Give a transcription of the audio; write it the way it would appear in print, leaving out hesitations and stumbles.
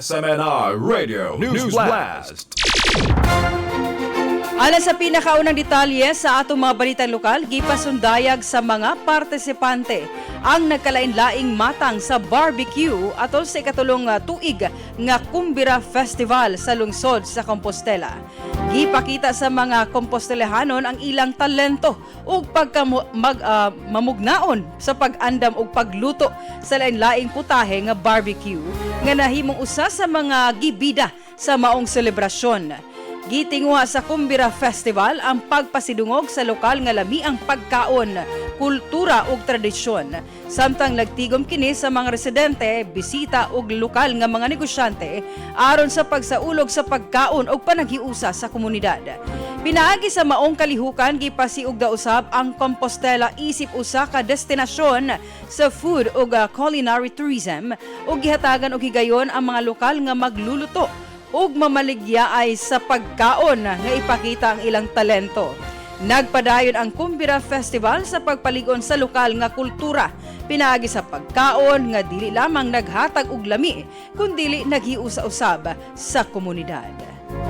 SMNI Radio News Blast. Alang sa pinakaunang detalye sa atong mga balitang lokal, gipasundayag sa mga partisipante ang nagkalain-laing matang sa barbecue atol sa ikatulong tuig nga Kumbira Festival sa lungsod sa Compostela. Gipakita sa mga Compostelahanon ang ilang talento ug pagka mamugnaon sa pag-andam ug pagluto sa lain-laing putahe nga barbecue nga nahimong usa sa mga gibida sa maong selebrasyon. Gitinguha sa Kumbira Festival ang pagpasidungog sa lokal nga lamiang pagkaon, kultura ug tradisyon. Samtang nagtigom kini sa mga residente, bisita ug lokal nga mga negosyante aron sa pagsaulog sa pagkaon ug panaghiusa sa komunidad. Pinaagi sa maong kalihukan, gipasiugda usab ang Compostela isip usa ka destinasyon sa food ug culinary tourism ug gihatagan og higayon ang mga lokal nga magluluto ug mamaligya ay sa pagkaon nga ipakita ang ilang talento. Nagpadayon ang Kumbira Festival sa pagpalig-on sa lokal nga kultura pinaagi sa pagkaon nga dili lamang naghatag og lami kundili naghiusa usab sa komunidad.